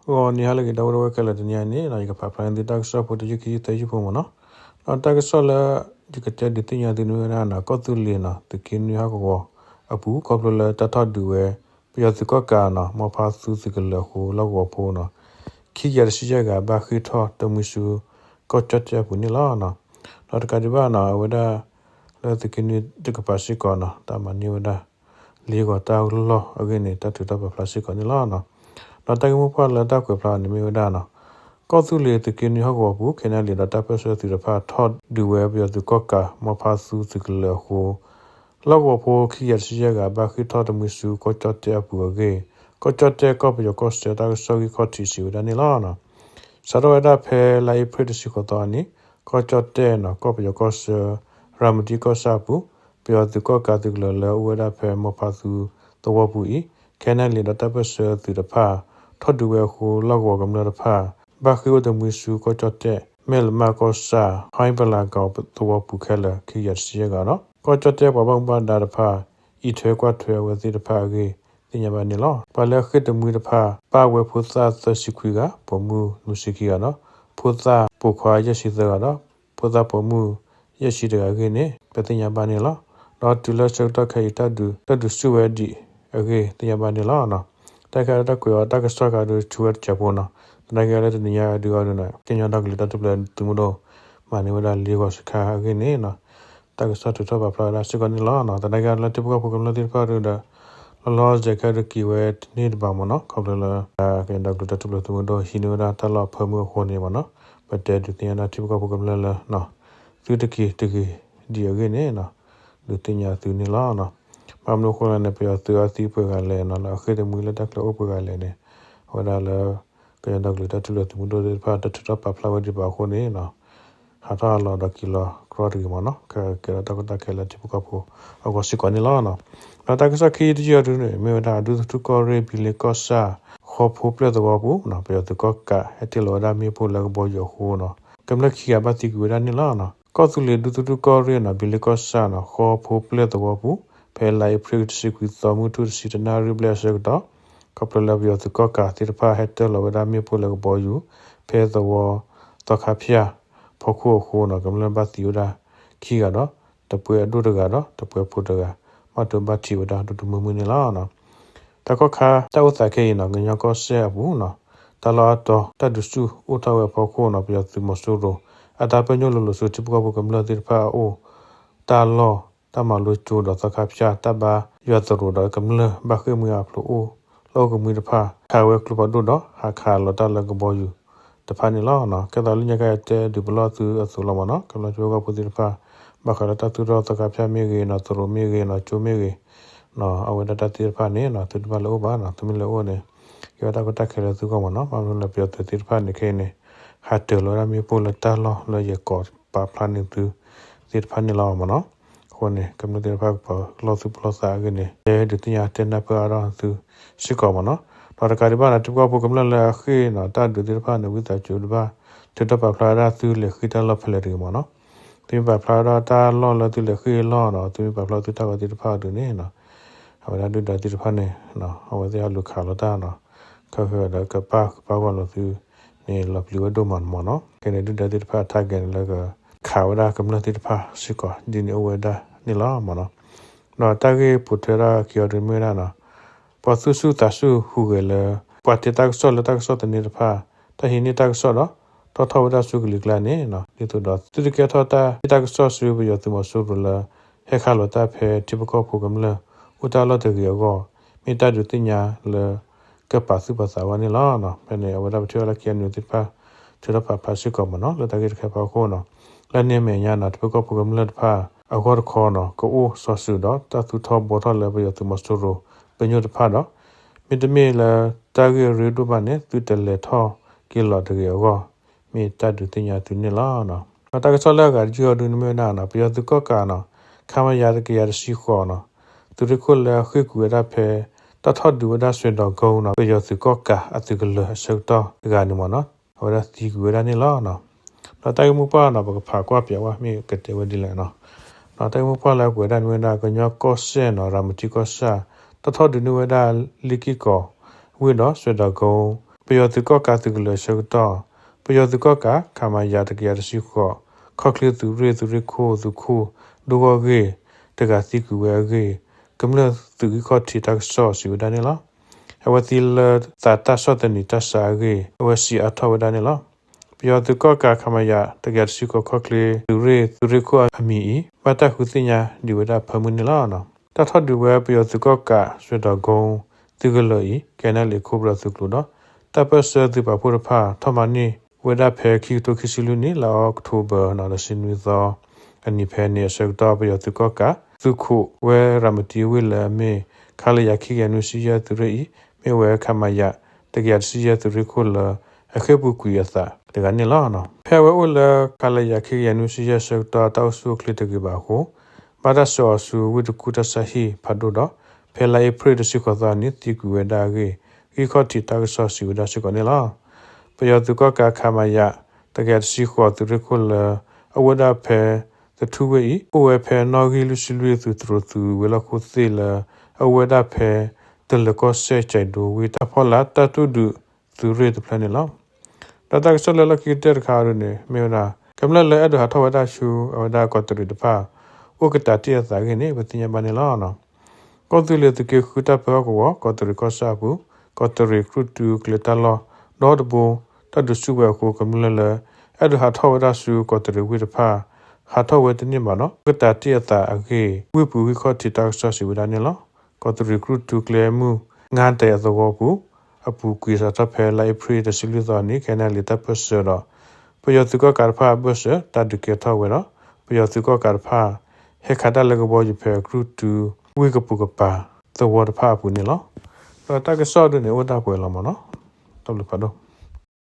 ဂီၤနံၤဟါလၢအဂ့ၤ ဒီပုၢ်ဝဲၢ်ခဲလၢာ် တနံၤအံၤန့ၣ် ယကဖးဖျါန့ၢ်သုတၢ်ကစီၣ်ဖိတယုၢ်ခံယုၢ်သၢယုၢ်ဖိမ့ၢ်နီၤ. ဒီးတၢ်ကစီၣ်လၢ ယကတဲဒုးသ့ၣ်ညါသုန့ၣ်မ့ၢ်ဝဲဒၣ်နီၤ ကီၢ်သူလ့ၤနီၤ သုးက့နွံဟီၣ်ကဝီၤအပူၤ ခီဖျိလၢတၢ်ထီၣ်ဒုးဝဲ ပယီၤသုးကီၣ်ကးနီၤ မီဖါသူသုးကလၢၤအဃိ လီၢ်ကဝီၤဖိနီၤ ခံကယၤတဆံယဲၢ်ဂၤ ဘၣ်ဃ့ၢ်ထီၣ်တမှံၤဆူ ကီၢ်ကၠီၣ်တဲၣ်အပူၤန့ၣ်လီၤ. ဒီးတကးဒံးဘၣ်နီၤ အဝဲဒၣ် လၢသုးက့နွံတကပၤစ့ၢ်ကီးနီၤ တၢ်မၤန့ၢ်ဝဲဒၣ် လ့ဂီၤတၢ်လီၢ်အဂ့ၢ်န့ၣ် တၢ်ထုးထီၣ်ပာ်ဖျါစ့ၢ်ကီးန့ၣ်လီၤ. ဒီးတၢ်ဂ့ၢ်မိၢ်ပှၢ်လၢတၢ်ကွဲးဖျါအီၤန့ၣ်မ့ၢ်ဝဲဒၣ်နီၤ ကီၢ်သူလ့ၤသုးက့နွံဟီၣ်ကဝီၤပူၤ ခဲနလံၤဒီးတၢ်ပၢၢ်ဆၢသုးတဖၣ် ထီၣ်ဒုးဝဲပယီၤသုးကီၣ်ကး မီဖါသူသုးကလၢၤအဃိ လီၢ်ကဝီၤဖိခံကယၤတဆံယဲၢ်ဂၤ ဘၣ်ဃ့ၢ်ထီၣ်တမှံၤဆူ ကီၢ်ကၠီၣ်တဲၣ်အပူၤအဂ့ၢ် ကီၢ်ကၠီၣ်တဲၣ်ကီၢ်ပယီၤကီၢ်စဲၣ်တၢ်ကစီၣ်ဂံၢ်ခီၣ်ထံးစံးဝဲဒၣ်န့ၣ်လီၤ. စးထီၣ်ဝဲဒၣ်ဖဲလါအ့ဖြ့ၣ်တဆံဃိးသီအနံၤ ကီၢ်ကၠီၣ်တဲၣ်နီၤ ကီၢ်ပယီၤကီၢ်ဆၢ ရၤမတံကီၢ်ဆၣ်အပူၤ ပယီၤသုးကီၣ်ကးသုးကလၢၤလၢအအိၣ်ဝဲဒၣ်ဖဲမီဖါသူသဝီပူၤအံၤ ခဲနလံၤဒီးတၢ်ပၢၢ်ဆၢသုးတဖၣ် ထီၣ်ဒုးဝဲအဃိ လီၢ်ကဝီၤကမျၢၢ်တဖၣ် ဘၣ်ဃ့ၢ်အိၣ်တမှံၤဆူ ကီၢ်ကၠီၣ်တဲၣ် မဲၣ်လမၣ်ကီၢ်ဆၣ် ဟီပလၤကီၤသဝီပူၤခဲလၢာ် ခံကယၤတဆံယဲၢ်ဂၤဒီး ကီၢ်ကၠီၣ်တဲၣ်ပှၤဘၣ်မူဘၣ်ဒါတဖၣ် အံးထွဲကွၢ်ထွဲအဝဲသ့ၣ်တဖၣ်အဂ့ၢ် သ့ၣ်ညါဘၣ်န့ၣ်လီၤ. ပှၤလၢအဃ့ၢ်တမှံၤတဖၣ် ပၣ်ဝဲဖိသၣ်သၢဆံခွံဂၤ ပိာ်မုၣ်လွံၢ်ဆံခံဂၤဒီး ဖိသၣ်ပိာ်ခွါယဲၢ်ဆံသၢဂၤဒီး ဖိသၣ်ပိာ်မုၣ်ယဲၢ်ဆံတဂၤအဂ့ၢ်န့ၣ် ပသ့ၣ်ညါဘၣ်န့ၣ်လီၤ. ဒီးတုၤလၢဆၢကတီၢ်ခဲအံၤ တၢ်ဒုး တၢ်ဒုးဆူၣ်ဝဲဒံးအဂ့ၢ် သ့ၣ်ညါဘၣ်န့ၣ်လီၤ. တၢ်ခဲအံၤတၢ်ကွဲးအီၤ တၢ်ကစီၣ်ဃးဒီးဆူဝဲတစဲးဖိနီၤ သနာ်က့လၢတနံၤညါအဒုးအီၤဒုးန့ၣ် ကညီဒီကလုာ်တၢ်ထူၣ်ဖျဲးသုးမုၢ်ဒိၣ် မၤန့ၢ်ဝဲဒၣ်လ့ဂီၤစခါအဂ့ၢ်န့ၣ် တၢ်ကစီၣ်ထုးထီၣ်ပာ်ဖျါဝဲဒၣ်စ့ၢ်ကီးန့ၣ်လီၤ. သနာ်က့လၢထံဖိကီၢ်ဖိကမျၢၢ်သ့ၣ်တဖၣ်ဒုးဒီး လီၤလီၤဆဲးဆဲးခဲဒုးက့ၤဝဲတန့ၢ်တဘၣ်မ့ၢ်နီၤ ခီဖျိလၢ ကညီဒီကလုာ်တၢ်ထူၣ်ဖျဲးသုးမုၢ်ဒိၣ်ဟံးန့ၢ်ဝဲဒၣ်တၢ်လီၢ်အဖၢမုၢ်အဃိန့ၣ်မ့ၢ်နီၤ ပတဲဒုးသ့ၣ်ညါဒၣ်ထံဖိကီၢ်ဖိကမျၢၢ်လၢ သုတက့ၤတဂ့ၤဒံးအဂ့ၢ်န့ၣ် ဒုးသ့ၣ်ညါသုန့ၣ်လီၤ. ဘၣ်မနုၤအဃိလဲၣ်န့ၣ် ပယီၤသုးအသံပှဲၤဂၤလဲၣ်နီၤ လၢအဃ့ၢ်တမှံၤလၢတၢ်ကျဲအိၣ်ပှဲၤဂၤလဲၣ်န့ၣ် အဝဲဒၣ်လၢ ကညီဒီကလုာ်တၢ်ထူၣ်ဖျဲးသုးမုၢ်ဒိၣ်သ့ၣ်တဖၣ် တၢ်ထုးထီၣ်ပာ်ဖျါဝဲဒံးဘၣ်အဃိန့ၣ် ဟးထီၣ်ဟးလီၤဒီးက့ၤလီၤကြီတဂ့ၤမ့ၢ်နီၤ ကကဲထီၣ်တၢ်ကီတၢ်ခဲလၢထံဖိကီၢ်ဖိအဂီၢ်စ့ၢ်ကီးန့ၣ်လီၤ. ဒီးတၢ်ကစီၣ်ခံတယုၢ်အံၤဒုးန့ၣ် မ့ၢ်ဝဲဒၣ် ဒူသထူၣ်ကီၢ်ရ့ၣ် ဘံလ့ကီၢ်ဆၣ် ဃီဖိပျဲၢ်သဝီပူၤ ပယီၤသုးကီၣ်ကး ဟဲတ့ၢ်လီၤဝဲဒၣ်မ့ၣ်ပိၢ်လၢကဘီယူၤအဃိနီၤ ကမျၢၢ်ခံဂၤဘၣ်သံကွံာ်ဝဲဒၣ်န့ၣ်လီၤ. ကီၢ်သူလ့ၤဒူသထူၣ်ကီၢ်ရ့ၣ်နီၤ ဘံလ့ကီၢ်ဆၣ်နီၤ ဃီဖိပျဲၢ်သဝီပူၤ ဖဲလါအ့ဖြ့ၣ်တဆံခွံသီ မုၢ်ထူၣ်တဆံတနၣ်ရံၣ်ဘျဲၣ်အဆၢကတီၢ် ခီဖျိလၢပယီၤသုးကီၣ်ကးသ့ၣ်တဖၣ်ဟဲတ့ၢ်လီၤဝဲဒၣ်မ့ၣ်ပိၢ်လၢကဘီယူၤ ဖဲသဝီ သီခါဖၠၣ် ဖီခိၣ်အဃိနီၤ ကမျၢၢ်ဘၣ်သံဝဲဒၣ်ခံဂၤဒီး တပှဲၤအဒိၣ်တဂၤဒီး တပှဲၤဖိတဂၤ ဘၣ်ဒိဘၣ်ထံးဝဲဒၣ်ဒိၣ်ဒိၣ်မုၢ်မုၢ်န့ၣ်လီၤ. တၢ်ကီၢ်ခါတၢ်အိၣ်သးခဲအံၤနီၤ ကညီကီၢ်စဲၣ်အပူၤနီၤ တၢ်လီၢ်အါတီၤ တၢ်ဒုးဆူၣ်အိၣ်ထီၣ်ဝဲအဖီခိၣ်နီၤ ပယီၤသုးမီၤစိရိၤ အတၢ်ပညိၣ်လိၤလိၤဆူထံဖိကီၢ်ဖိကမျၢၢ်သ့ၣ်တဖၣ်အအိၣ် တၢ်လီၢ် တၢ်မၤလိကၠိဒီးသီခါဖၠၣ် တၢ်ဘါယွၤသရိာ်ဒီးကမျၢၢ်ဘၣ်ဃ့ၢ်မှံဟးဖျိးအိၣ် လီၢ်အိၣ်ကမှံတဖၣ် ခးဝဲကျိဖးဒိၣ်ဒီး ဟးခးလီၤတၢ်လၢကဘီယူၤတဖၣ်န့ၣ်လီၤ. ကဲသိးလၢညါခါအံၤတဲဒုးပလီၢ်သုအသိးလီၤမ့ၢ်နီၤ ကမျၢၢ်ထံဖိကီၢ်ဖိသ့ၣ်တဖၣ် ဘၣ်ဃးလၢတၢ်သူၣ်ထီၣ်သီခါဖၠၣ်မ့ၢ်ဂ့ၤနီၤ သရိာ်မ့ၢ်ဂ့ၤနီၤ ကၠိမ့ၢ်ဂ့ၤ အဝဲဒၣ်တၢ်သ့ၣ်တဖၣ်န့ၣ်နီၤ သုတဘၣ်လဲၤအိၣ်ဘၣ်နီၤ သုမ့ၢ်လဲၤအိၣ်န့ၣ် ကဲဝဲတၢ်ကီတၢ်ခဲလၢသုဂီၢ်မ့ၢ်နီၤ ဘၣ်မနုၤလၢပယီၤသုးသ့ၣ်တဖၣ်န့ၣ်ခဲအံၤန့ၣ် ဟးတၢၤလီၤဝဲဒၣ်မ့ၣ်ပိၢ်လၢတၢ်လီၢ်လၢယဲၢ်ကီးပာ်ဖျါန့ၢ်သုသ့ၣ်တဖၣ်န့ၣ်လီၤမ့ၢ်နီၤ အဃိန့ၣ် ကမျၢၢ်သ့ၣ်တဖၣ်ကပလီၢ်သူၣ်ပလီၢ်သးအဂ့ၢ်န့ၣ် တဲဒုးသ့ၣ်ညါတဲနၢ်ပၢၢ်အါထီၣ်သုစ့ၢ်ကီးမ့ၢ်နီၤ ဒီးတကးဒံးဘၣ်န့ၣ် ထံဖိကီၢ်ဖိကမျၢၢ်လၢအဃ့ၢ်နီၤ တၢ်ဒုးသ့ၣ်တဖၣ်န့ၣ် ဝံသးစူၤတဘၣ် ထုးထီၣ်ပာ်ဖျါဝဲဒၣ်သုလဲၤဃ့ၢ်တၢ်လီၢ်ဖဲလဲၣ်တဂ့ၤမ့ၢ်နီၤ သုမ့ၢ်ပာ်ဖျါဝဲဒၣ်တၢ်လီၢ်လၢသုလဲၤဃ့ၢ်အလီၢ်နီၤ သုမ့ၢ်ပာ်ဖျါသုတၢ်ဂီၤသ့ၣ်တဖၣ်အဒုးန့ၣ် အဝဲဒၣ်ဒုၣ်ဒါသ့ၣ်တဖၣ်န့ၣ် အဝဲသ့ၣ်ဟးလူၤခးလီၤတၢ်နီၤ ခဲဃဲဒီးကပၣ်ကပၣ်ဂီၢ်လီၤသုန့ၣ် လီၤပျံၤဝဲဒိၣ်မးန့ၣ်မ့ၢ်နီၤ ခဲန့ၣ်ဒုၣ်ဒါသ့ၣ်တဖၣ်အ target န့ၣ် လၢကခးဝဲဒၣ်ကမျၢၢ်သ့ၣ်တဖၣ်စ့ၢ်ကီး ဒ်န့ၣ်အိၣ်ဝဲဒၣ်န့ၣ်လီၤမ့ၢ်နီၤ ဒီးတၢ်ဂ့ၢ်ပိာ်ထွဲဒၣ်ခံအံၤဒုးမ့ၢ်ဝဲဒၣ်နီၤ ပှၤသူၣ်ဆူၣ်သးဆူၣ်ဟူးဂဲၤလၢ ပှၤတ့တၢ်ကစီၣ်လၢတၢ်ကစီၣ်သန့တဖၣ် တၢ်ဟံးန့ၢ်တၢ်ကစီၣ်ဒီး တီၣ်ထီၣ်ဝဲဒၣ်ဆူကလံၤကျါန့ၣ် ဒ်သိးဒီးသုတကဲထီၣ်တၢ်ဟ့ၣ်တၢ်ကစီၣ်ဆူပယီၤသုးမီၤစိရိၤလၢ ဟဲခးလီၤတၢ်ဖဲထံဖိကီၢ်ဖိကမျၢၢ် အိၣ်တၢ်လီၢ်တဂ့ၤအဂီၢ် မ့ၢ်တၢ်ဒုးသ့ၣ်ညါလၢ ကပာ်သူၣ်ပာ်သးဝဲန့ၣ်လီၤ. ဖဲန့ၣ် အဝဲဒၣ်ပထံၣ်ဝဲလၢ KNU သ့ၣ်တဖၣ် ထုးထီၣ်ပာ်ဖျါစ့ၢ်ကီးမ့ၢ်နီၤ လၢတၢ်ဂ့ၢ်တခါအဖီခိၣ်နီၤ လၢန့ၣ်အမဲာ်ညါနီၤ ထံဖိကီၢ်ဖိကမျၢၢ်တဖၣ် အဂီၢ်တခီနီၤ ကအိၣ်စီၤစုၤဒီးတၢ်သူၣ်ထီၣ်ဘှီထီၣ်လၢပယီၤသုးမီၤစိရိၤ ပညိၣ်တဖၣ်ဒီး မ့တမ့ၢ်လၢတၢ်ဂ့ၢ်အရ့ဒိၣ်ဘၣ်န့ၣ် သုတလဲၤထီၣ်က့ၤလီၤတဂ့ၤအဂီၢ် မ့ၢ်တၢ်ဒုးသ့ၣ်ညါသုန့ၣ်လီၤ. ဒီးတၢ်ကစီၣ်လၢအဂၤတယုၢ်အံၤဒုးန့ၣ်မ့ၢ်ဝဲဒၣ်နီၤ ပယီၤသုးကီၣ်ကးနီၤ ခမရ တကယၤတဆံဃိးနီၤ သုးရ့ၣ်ခိၣ်လၢအဃ့ၢ်ကွံာ်ဝဲဒၣ်ဖဲ တၢ်ထီၣ်ဒုးဝဲဒၣ်စွဲဒီးကိနီၤ ပယီၤသုးကီၣ်ကးအသုးကလၢၤအဆၢကတီၢ်တဂၤန့ၣ်မ့ၢ်နီၤ အဝဲဒၣ်သံကွံာ်ဝဲဒၣ်န့ၣ်လီၤ. ဒီးတၢ်ဂ့ၢ်မိၢ်ပှၢ်နီၤ ပကဖးကွၢ်ပျးဝဲ မ့ၢ်ကတဲဝဲဒ်လဲၣ်နီၤ ဒီးတၢ်ဂ့ၢ်မိၢ်ပှၢ်လၢအကွဲးဒၣ်န့ၣ်မ့ၢ်ဝဲဒၣ် ကညီကီၢ်စဲၣ်နီၤ ရၤမတံကီၢ်ဆၣ် တၢ်ထီၣ်ဒုးန့ၢ်ဝဲဒၣ်လ့ၣ်က့ၢ်ကီၤဝ့ၢ်ဒီးစွဲဒီးကိ ပယီၤသုးကီၣ်ကးသုးကလၢၤအဆၢကတီၢ် ပယီၤသုးကီၣ်ကး ခမရ တကယၤတဆံဃိး ခီၣ်ချ့သုးရ့ၣ် သုးရ့ၣ်ခိၣ် သုးခိၣ် ဒိၣ်ဂီၢ်ဂ့ၢ် တဂၤသံကွံာ်ဝဲအဂ့ၢ် ကမျၢၢ်သုးဂံၢ်ခီၣ်ထံးတၢ်ကစီၣ်စံးဝဲဒၣ်န့ၣ်လီၤ. အဝဲသံလၢသးတၢ်ဆီၣ်သနံးတၢ်ဆါအဂ့ၢ် အဝဲစံးအါထီၣ်ဝဲဒၣ်န့ၣ်လီၤ. ပယီၤသုးကီၣ်ကး ခမရ တကယၤတဆံဃိး ခီၣ်ချ့သုးရ့ၣ် သုးရ့ၣ်ခိၣ်အမံၤအံၤ ဘၣ်တၢ်ဃုသ့ၣ်ညါဒံးဝဲဒၣ်ဖၢမုၢ်န့ၣ်လီၤ. တၢ်ထီၣ်ဒုးဝဲပယီၤသုးကီၣ်ကး စွဲဒီးကိ သုးကလၢၤအံၤ KNLA ခိၣ်ပယီၤသုးကျိၤဒီး တၢ်ပၢၢ်ဆၢသုးပာ်ဖှိၣ်တဖၣ် ထီၣ်မၤန့ၢ်ဝဲဒၣ်ဖဲ ခံကထိခံဆံလွံၢ်နံၣ် လါအီးကထိဘၢၣ် တဆံနွံသီအနံၤ ဖဲန့ၣ်အဆၢကတီၢ် ပယီၤသုးကီၣ်ကး သုးခိးဝဲ ရၤမတံဝ့ၢ်လၢအမ့ၢ် ခလရ ခံကယၤနွံဆံယဲၢ် သုးရ့ၣ်အံၤ မ့ၢ်ဝဲ ခမရ တကယၤတဆံယဲၢ် သုးရ့ၣ်ခိၣ်လၢ အဃ့ၢ်ပူၤကွံာ်အသးတဂၤန့ၣ်လီၤ. ဖဲအဝဲအိၣ်လၢ ခလရ ခံကယၤနွံဆံယဲၢ် အဆၢကတီၢ် တၢ်အိၣ်ဆူၣ်အိၣ်ချ့တဂ့ၤဘၣ်အဃိ ဘၣ်တၢ်ဆှၢအီၤဆူဝ့ၢ်တကူၣ်တၢ်ဆါဟံၣ်ဖးဒိၣ်ဒီး ဖဲလါအ့ဖြ့ၣ်တဆံဃိးသီအနံၤ သံကွံာ်ဝဲဒၣ်အဂ့ၢ် ဂံၢ်ခီၣ်ထံးတၢ်ကစီၣ်စံးဝဲဒၣ်စ့ၢ်ကီးန့ၣ်လီၤ. ပယီၤသုးကီၣ်ကး ခမရ တကယၤတဆံဃိး သုးရ့ၣ်ခိၣ်လၢ အအိၣ်ဝဲဒၣ်ဖဲ သထူဝ့ၢ်အံၤ အိၣ်ဝဲဖဲနီၣ်ဂံၢ်လွံၢ်ဆံလွံၢ် သုးတြိၤသုးဝဲၤလီၢ်ခိၣ်သ့ၣ်လၢ အအိၣ်ဝဲဒၣ်ဖဲ တလၢၤကီၢ်စဲၣ် ကၠဲးဒိဝ့ၢ် တၢ်ဖီလာ်တၢ်တူၢ်ဒုးသုးရ့ၣ်တဖျၢၣ်န့ၣ်လီၤ. ဒီးတၢ်ကစီၣ်လၢလီၢ်ခံကတၢၢ်တခါအံၤန့ၣ် မ့ၢ်ဝဲဒၣ် ကမျၢၢ်လၢအဲၣ်ဒိးဟးထီၣ်ဝဲဒၣ်ဆူ အဝဲဒၣ်ကီးတရံးတဖၣ် အိၣ်ကတၢၢ်တ့ၢ်အသးအဂ့ၢ်န့ၣ် ပသ့ၣ်ညါဘၣ်န့ၣ်လီၤ. ကီၢ်သူလ့ၤသုးက့ဃုတၢ်ပၢဟီၣ်ကဝီၤ ကီးတရံးကီၢ်ဆၣ်အပူၤ ကီးတရံးကြုၢ်တုကျဲၤတၢ်လီၢ် ဒီတဘိ တၢ်ဒုးဆူၣ်ဝဲအဃိ ကမျၢၢ်လၢ အဲၣ်ဒိးဟးထီၣ်ဝဲဒၣ်ဆူကီးတရံးဝ့ၢ်တဖၣ် ဟးထီၣ်ဝဲတန့ၢ်ဘၣ်ဒီး အိၣ်ကတၢၢ်တ့ၢ်အသးအဂ့ၢ် ဝ့ၢ်ပူၤဂံၢ်ခီၣ်ထံးတၢ်ကစီၣ်စံးဝဲဒၣ်န့ၣ်လီၤ. ကီးတရံးကြုၢ်တုကျဲမုၢ် ငါးတဲအသဝီပူၤ အပူၤကွံာ်စးထီၣ်ဖဲလါအ့ဖြ့ၣ်တဆံလွံၢ်သီအနံၤ ခဲနလံ တၢ်ပၢၢ်ဆၢဒီး ပယီၤသုးကီၣ်ကးတဖၣ်အဘၢၣ်စၢၤ တၢ်ဒုးကဲထီၣ်ဝဲဒီး ပယီၤသုးကီၣ်ကးတဖၣ် ဟဲခးတၢ်လၢကဘီယူၤဖဲကြုၢ်တု ဝ့ၢ်ကပူၤကပၤသဝီတဖၣ်အပူၤန့ၣ်လီၤ. ဒီးတၢ်ကစီၣ်ဒုးန့ၣ် အိၣ်ဒၣ်ပှဲၤလီၤမ့ၢ်နီၤ. တၢ်ဘျုးဖးဒိၣ်